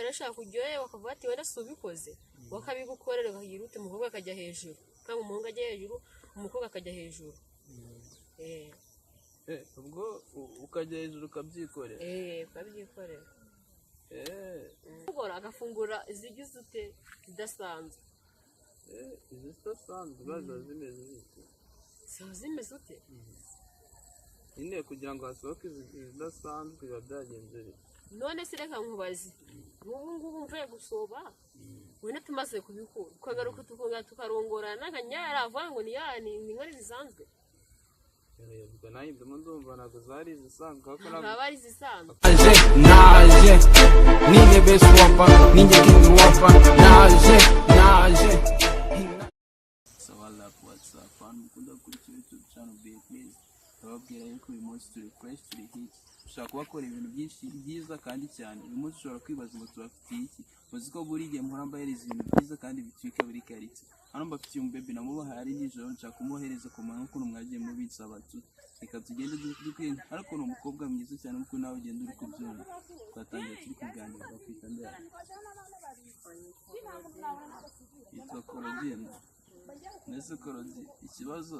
rero ashaka kujyayo bakavuga ati wenda si ubikoze, bakabigukorera ukagira ute, umukobwa akajya hejuru, kandi umuhungu ajya hejuru, umukobwa akajya hejuru. Ubwo ukajya hejuru ukabyikorera. Ukabyikorera. Ugora agafungura izigize ute zidasanzwe. Izidasanzwe ziba zimeze zite? Ziba zimeze ute? Nyine kugira ngo hasohoke izidasanzwe biba byagenze bite? None se reka nkubaze, nk'ubu ngubu mvuye gusoba, wenda tumaze kubikura, ukagaruka tukongera tukarongorana, nkanyara avuga ngo ni ya ni inkari zisanzwe. Ubwo nanjye ndimo ndumva ntabwo zari izisanzwe ariko ntabwo ntabwo aba ari izisanzwe. Naje, naje, ninjye best rapper, ninjye king rapper, naje, naje. So what's up, what's up? Abantu mukunda gukurikira YouTube channel Be Please, ndababwira yuko uyu munsi turi fresh, turi hit, dushobora kubakora ibintu byinshi byiza kandi cyane. Uyu munsi ushobora kwibaza ngo tubafitiye iki? Muzi ko buri gihe muhora mbahereza ibintu byiza kandi bitwika buri karitsiye. Hano mbafitiye umubebi namubahaye ari nijoro, nshaka kumuhereza ku manywa ukuntu mwagiye mubitsaba tu. Reka tugende dukwiye, ariko ni umukobwa mwiza cyane nk'uko nawe ugenda uri kubyumva. Twatangiye turi kuganira. Bakwita nde? Yitwa Korodine. Mbese Korodi, ikibazo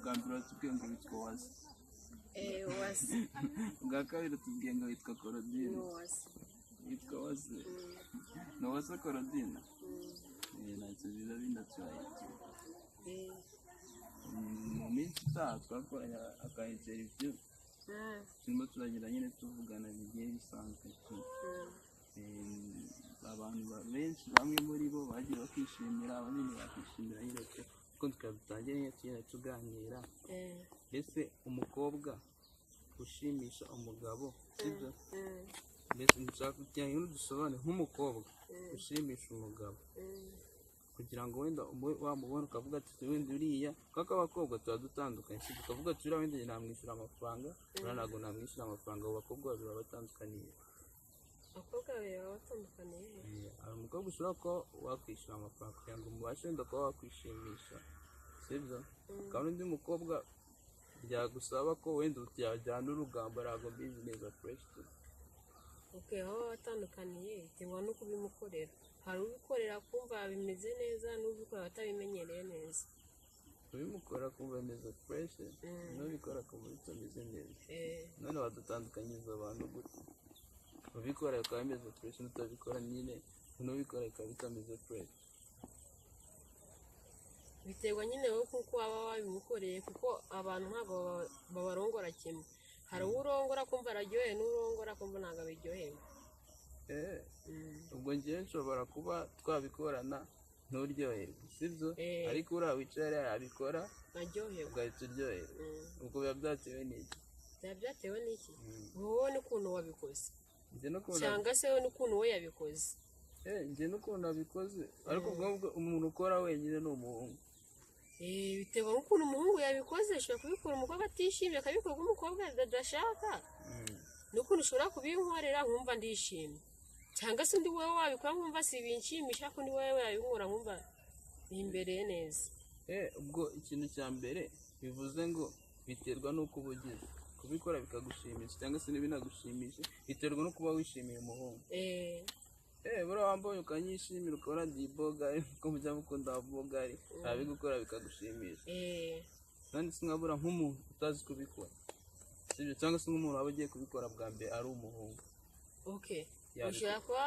bwa mbere watubwiye ngo witwa Wase. Wase. Ubwa kabiri tubwiye ngo witwa Korodine. Wase. Witwa Wase, ni Wase Korodine. Ntacyo biba binatwaye. Mu minsi itaha twakoranye aka interview, turimo turagenda nyine tuvugana bigiye bisanzwe tu. Abantu benshi, bamwe muri bo bagiye bakishimira, abandi ntibakishimira nyine pe, kuko tukaba dutangiye nyine tugenda tuganira. Mbese umukobwa ushimisha umugabo, sibyo? Mbese nshaka kugira ngo dusobanure nk'umukobwa ushimisha umugabo, kugira ngo wenda wamubona ukavuga ati wenda uriya, kuko abakobwa tuba dutandukanye, si tukavuga ati uriya wenda namwishyura amafaranga, uriya ntabwo namwishyura amafaranga. Abo bakobwa babiri baba batandukaniye? Abakobwa babiri baba batandukaniye he? Hari umukobwa ushobora kuba wakwishyura amafaranga kugira ngo mubashe wenda kuba wakwishimisha, sibyo? Hakaba n'undi mukobwa byagusaba ko wenda yajyana urugamba, ntabwo mbizi neza fresh tu. Okay, aho baba batandukaniye biterwa no kubimukorera. Hari ubikorera kumva bimeze neza, n'ubikora atabimenyereye neza. Ubimukora kumva bimeze fresh, n'ubikora kumva bitameze neza. None wadutandukanyiriza abantu gute? Ubikora bikaba bimeze fresh, n'utabikora nyine, n'ubikora bikaba bitameze fresh. Biterwa nyine wowe kuko waba wabimukoreye, kuko abantu ntabwo babarongora kimwe. Hari uwo urongora kumva araryohewe, n'urongora kumva ntabwo abiryohewe. Ubwo njyewe nshobora kuba twabikorana nturyoherwe, sibyo? Eh. Ariko uriya wicaye hariya yabikora aryohewe, ugahita uryoherwa. Ubwo biba byatewe n'iki? Byaba byatewe n'iki? Wowe n'ukuntu wabikoze. Njye n'ukuntu Cyangwa se wowe n'ukuntu we yabikoze. Njye n'ukuntu nabikoze, ariko ubwo ngubwo umuntu ukora wenyine ni umuhungu. Biterwa n'ukuntu umuhungu yabikoze. Ashobora kubikora umukobwa atishimye, akabikora uko umukobwa adashaka, n'ukuntu ushobora kubinkorera nkumva ndishimye, cyangwa se undi wowe wabikora nkumva si binshimisha, ariko undi wowe yabinkora nkumva bimbereye neza. Ubwo ikintu cya mbere bivuze ngo biterwa n'uko uba ugize kubikora bikagushimisha cyangwa se ntibinagushimishe, biterwa no kuba wishimiye umuhungu. Buriya wambaye ukanyishimira, ukabona ndi bogari, ko mujya mukunda bogari, ababigukora bikagushimisha. Kandi sinkabura nk'umuntu utazi kubikora, sibyo? Cyangwa se nk'umuntu waba ugiye kubikora bwa mbere ari umuhungu. Okay. Yabikora. Ushobora kuba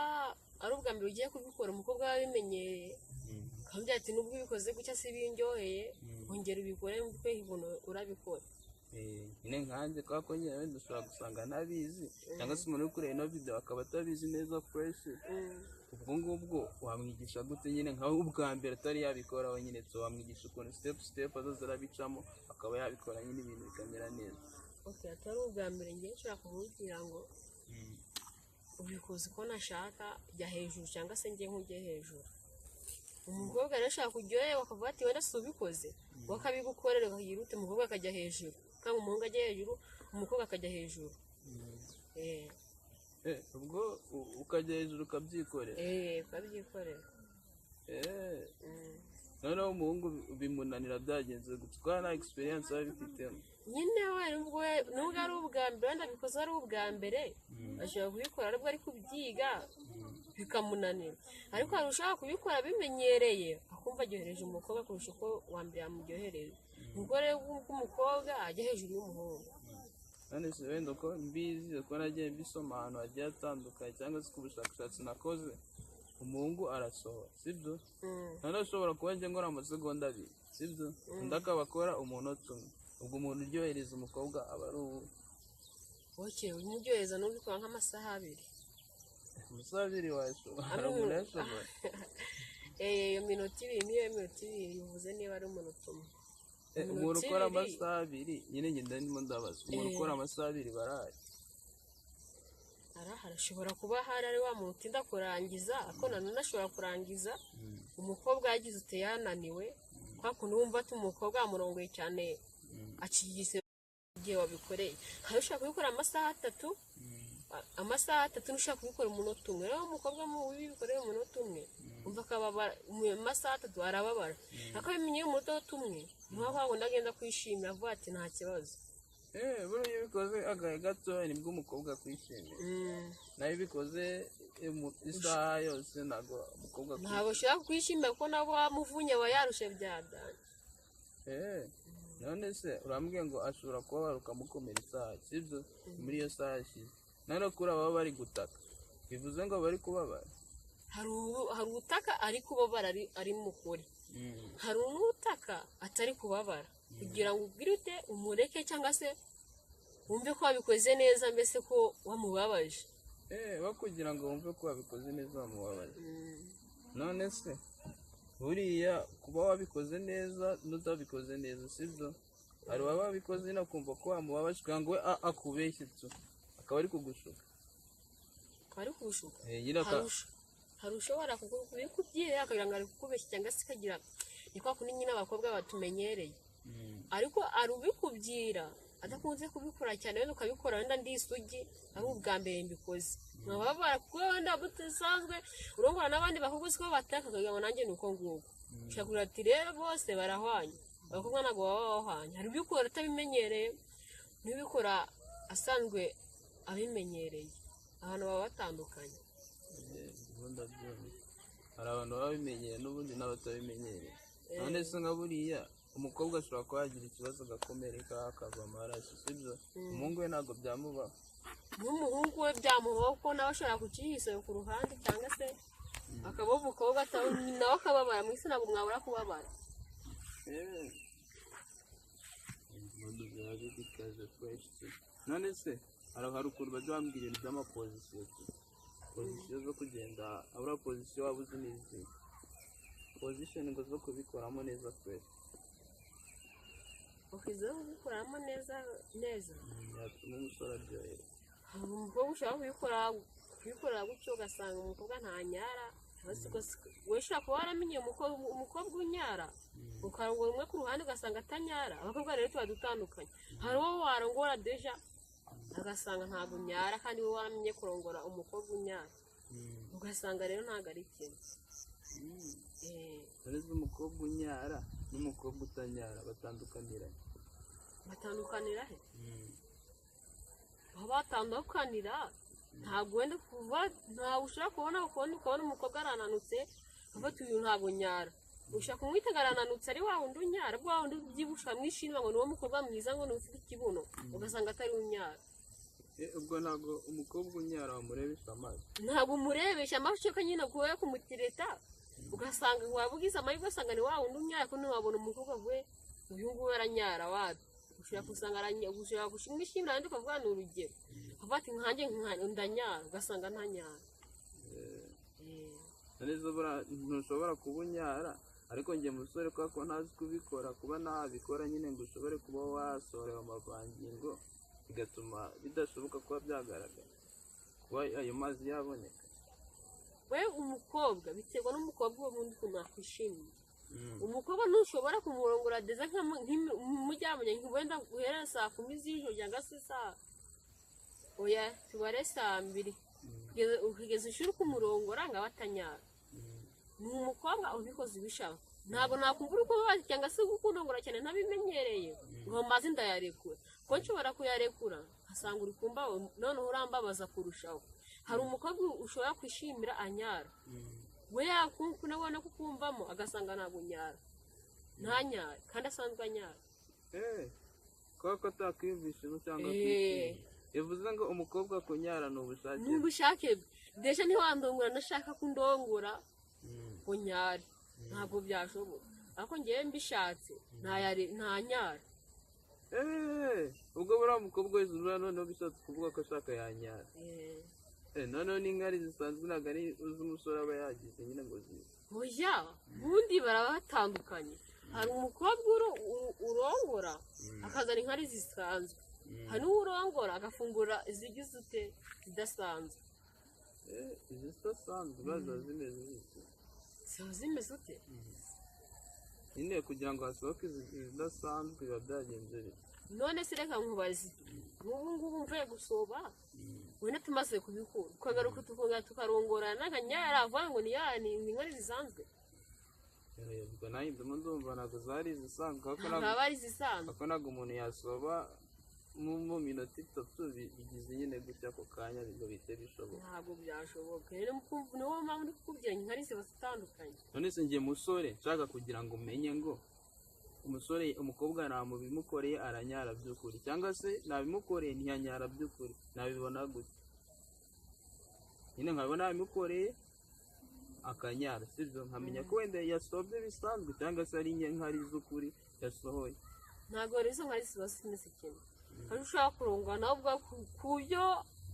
ari ubwa mbere ugiye kubikora, umukobwa wabimenyereye akamubwira ati nubwo ubikoze gutya si bindyoheye, ongera ubikore mbe ukuntu urabikora. Nyine nkanjye kubera ko nyine wenda ushobora gusanga ntabizi, cyangwa se umuntu uri kureba ino video akaba atabizi neza fresh. Ubwo ngubwo wamwigisha gute nyine nkawe ubwa mbere atari yabikora wenyine? So wamwigisha ukuntu step step azaza arabicamo akaba yabikora nyine ibintu bikamera neza. Okay, atari ubwa mbere, ngiye nshobora kumubwira ngo ubikoze uko nashaka, jya hejuru, cyangwa se njye nkujye hejuru. Umukobwa rero ashaka kuryohewe bakavuga ati wenda si ubikoze, bakabigukorera ukagira ute, umukobwa akajya hejuru, kandi umuhungu ajya hejuru, umukobwa akajya hejuru. Ubwo ukajya hejuru ukabyikorera. Ukabyikorera. Noneho umuhungu bimunanira byagenze gute? Kuko nta experience aba abifitemo. Nyine we nubwo ari ubwa mbere, wenda abikoze ari ubwa mbere, ashobora kubikora aribwo ari kubyiga. bikamunanira. Ariko hari ushaka kubikora bimenyereye, akumva aryohereje umukobwa kurusha uko uwa mbere yamuryohereje. Ubwo rero bw'umukobwa ajya hejuru y'umuhungu. None se wenda uko mbizi, uko nagiye mbisoma ahantu hagiye hatandukanye cyangwa se ku bushakashatsi nakoze, umuhungu arasohora, sibyo? Noneho ushobora kuba njye nkora amasegonda 2, sibyo? Undi akaba akora umunota umwe. Ubwo umuntu uryohereza umukobwa aba ari uwo? Okay, umuryohereza n'ubikora nk'amasaha 2. Amasaha 2 wayashobora? Hari umuntu uyashobora? Iyo minota 2 niyo minota 2 bivuze niba ari umunota umwe. Umuntu ukora amasaha 2 nyine ngenda ndimo ndabaza umuntu ukora amasaha 2 barahari? Arahari, ashobora kuba ahari ari wa muntu utinda kurangiza, ariko nanone ashobora kurangiza umukobwa yagize ute, yananiwe, kwa kuntu wumva ati umukobwa yamurongoye cyane, acigise igihe wabikoreye. Hari ushobora kubikora amasaha 3, amasaha 3, n'ushobora kubikora umunota umwe. Rero umukobwa mubi bikoreye umunota umwe, umva akababara mu masaha 3 arababara, ariko bimenye umunota umwe, niho wa wundi agenda kwishimira avuga ati nta kibazo. Buriya iyo ubikoze agahe gatoya nibwo umukobwa akwishimira, nayo ubikoze isaha yose ntabwo umukobwa akwishimira. Ntabwo ushobora kwishimira kuko nabo wamuvunye aba yarushe byadanye. None se urambwiye ngo ashobora kubabara ukamukomera isaha, sibyo? Muri iyo saha yashize noneho kuri aba bari gutaka, bivuze ngo bari kubabara. Hari utaka ari kubabara ari mukuri, hari n'utaka atari kubabara, kugira ngo ubwire ute umureke cyangwa se wumve ko wabikoze neza, mbese ko wamubabaje. Kugira ngo wumve ko wabikoze neza wamubabaje. None se buriya kuba wabikoze neza n'utabikoze neza, sibyo? Hari uwaba wabikoze nakumva ko wamubabaje kugira ngo we akubeshye tu, akaba ari kugushuka. Akaba ari kugushuka. Hari ushobora kubikubwira akagira ngo ari kukubeshya, cyangwa se akagira ni kwa kundi nyine abakobwa batumenyereye, ariko ari ubikubwira adakunze kubikora cyane, wenda ukabikora wenda ndi isugi ari ubwa mbere mbikoze nkababara, kuko wenda budasanzwe urongora n'abandi bakobwa siko bataka, akagira ngo nanjye ni uko nguko. Ushobora kugira ati rero bose barahwanye, abakobwa ntabwo baba bahwanye. Hari ubikora atabimenyereye n'ubikora asanzwe abimenyereye, abantu baba batandukanye. Hari abantu baba babimenyereye n'ubundi n'abatabimenyereye. None se nka buriya umukobwa ashobora kuba yagira ikibazo agakomereka akava amaraso, sibyo? Umuhungu we ntabwo byamubaho? N'umuhungu we byamubaho, kuko nawe ashobora kukihisha ku ruhande, cyangwa se akaba umukobwa nawe akababara. Mu isi ntabwo mwabura kubabara. None se hari ukuntu bajya bambwira ibintu by'amapozisiyo, pozisiyo zo kugenda abura pozisiyo waba uzi n'izi pozishoni ngo zo kubikoramo neza twese. Ukiza kubikoramo neza neza yatuma umusore aryoherwa. Umukobwa ushobora kubikorera gutyo ugasanga umukobwa ntanyara, we ushobora kuba waramenye umukobwa unyara ukarongora umwe ku ruhande ugasanga atanyara. Abakobwa rero tuba dutandukanye, hari uwo warongora deja agasanga ntabwo unyara, kandi wowe waramenye kurongora umukobwa unyara, ugasanga rero ntabwo ari kimwe. Uretse umukobwa unyara n'umukobwa utanyara batandukanira? Batandukanira he? Aho batandukanira ntabwo wenda kuva, ntabwo ushobora kubona ukabona umukobwa arananutse ufata uyu ntabwo unyara, ushobora kumwita ngo arananutse ari wa wundi unyara, wa wundi ubyibushye ukamwishima ngo ni uwo mukobwa mwiza ngo ni ufite ikibuno, ugasanga atari unyara. Ubwo ntabwo umukobwa unyara wamurebesha amaso? Ntabwo umurebesha amaso, cyangwa nyine kuba kumutireta ugasanga waba ugize amahirwe ugasanga ni wa wundi unyara, kuko ntiwabona umukobwa we uyu nguyu aranyara wapi. Ushobora gusanga ushobora kumwishimira kandi ukavuga ni urugero, ukavuga ati nkanjye ndanyara, ugasanga ntanyara. Ntushobora kuba unyara, ariko njye musore kubera ko ntazi kubikora, kuba ntabikora nyine ngo ushobore kuba wasohora amavangingo, bigatuma bidashoboka kuba byagaragara kuba ayo mazi yaboneka. We umukobwa biterwa n'umukobwa uwo wundi ukuntu akwishimiye. Umukobwa ntushobora kumurongora deza nk'umuryamanye wenda guhera saa 10 z'ijoro cyangwa se saa oya tubare saa 2 ukigeza ishuri kumurongora ngo abe atanyara. Ni umukobwa ubikoze ubishaka, ntabwo nakumva uri kubabaza cyangwa se gukundongora cyane ntabimenyereye ngo maze ndayarekura, kuko nshobora kuyarekura nkasanga uri kumbabaza, noneho urambabaza kurushaho. Hari umukobwa ushobora kwishimira anyara, we yakumva nawe no kukumvamo agasanga ntabwo unyara, ntanyare kandi asanzwe anyara. Kubera ko atakwiyumvishemo cyangwa Eh. kwishima, bivuze ngo umukobwa kunyara ni ubushake Ni ubushake bwe. Ndetse ntiwandongora ndashaka kundongora ngo nyare, ntabwo byashoboka, ariko ngewe mbishatse ntanyara. Ubwo buriya mukobwa wese uriya noneho bishatse kuvuga ko ashaka yanyara. Noneho n'inkari zisanzwe ntabwo ari iz'umusore aba yagize nyine ngo zize. Oya, ubundi baraba batandukanye. Hari umukobwa urongora akazana inkari zisanzwe, hari n'uwo urongora agafungura izigize ute, zidasanzwe. Izidasanzwe ziba zimeze zite? Ziba zimeze ute? Nyine kugira ngo hasohoke izidasanzwe biba byagenze bite? None se reka nkubaze, nk'ubu ngubu mvuye gusoba, wenda tumaze kubikura, tukagaruka tukongera tukarongorana, nkanyara, avuga ngo ni ya ni inkari zisanzwe? Ubwo nanjye ndimo ndumva ntabwo zari izisanzwe, kuko ntabwo ntabwo aba ari izisanzwe. Kuko ntabwo umuntu yasoba mu minota 3 bigize nyine gutya ako kanya ngo bihite bishoboka. Ntabwo byashoboka. Rero niyo mpamvu ndi kukubwira ngo inkari ziba zitandukanye. None se njye musore nshaka kugira ngo umenye ngo umusore, umukobwa namubimukoreye aranyara by'ukuri cyangwa se nabimukoreye ntiyanyara by'ukuri, nabibona gute? Nyine nkabibona nabimukoreye akanyara, sibyo? Nkamenya ko wenda yasobye bisanzwe cyangwa se ari inkari z'ukuri yasohoye. Ntabwo rero izo nkari ziba zimeze kimwe. Hari ushobora kurongora nawe ubwawe ku byo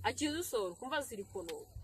akizisohora ukumva ziri kunuka.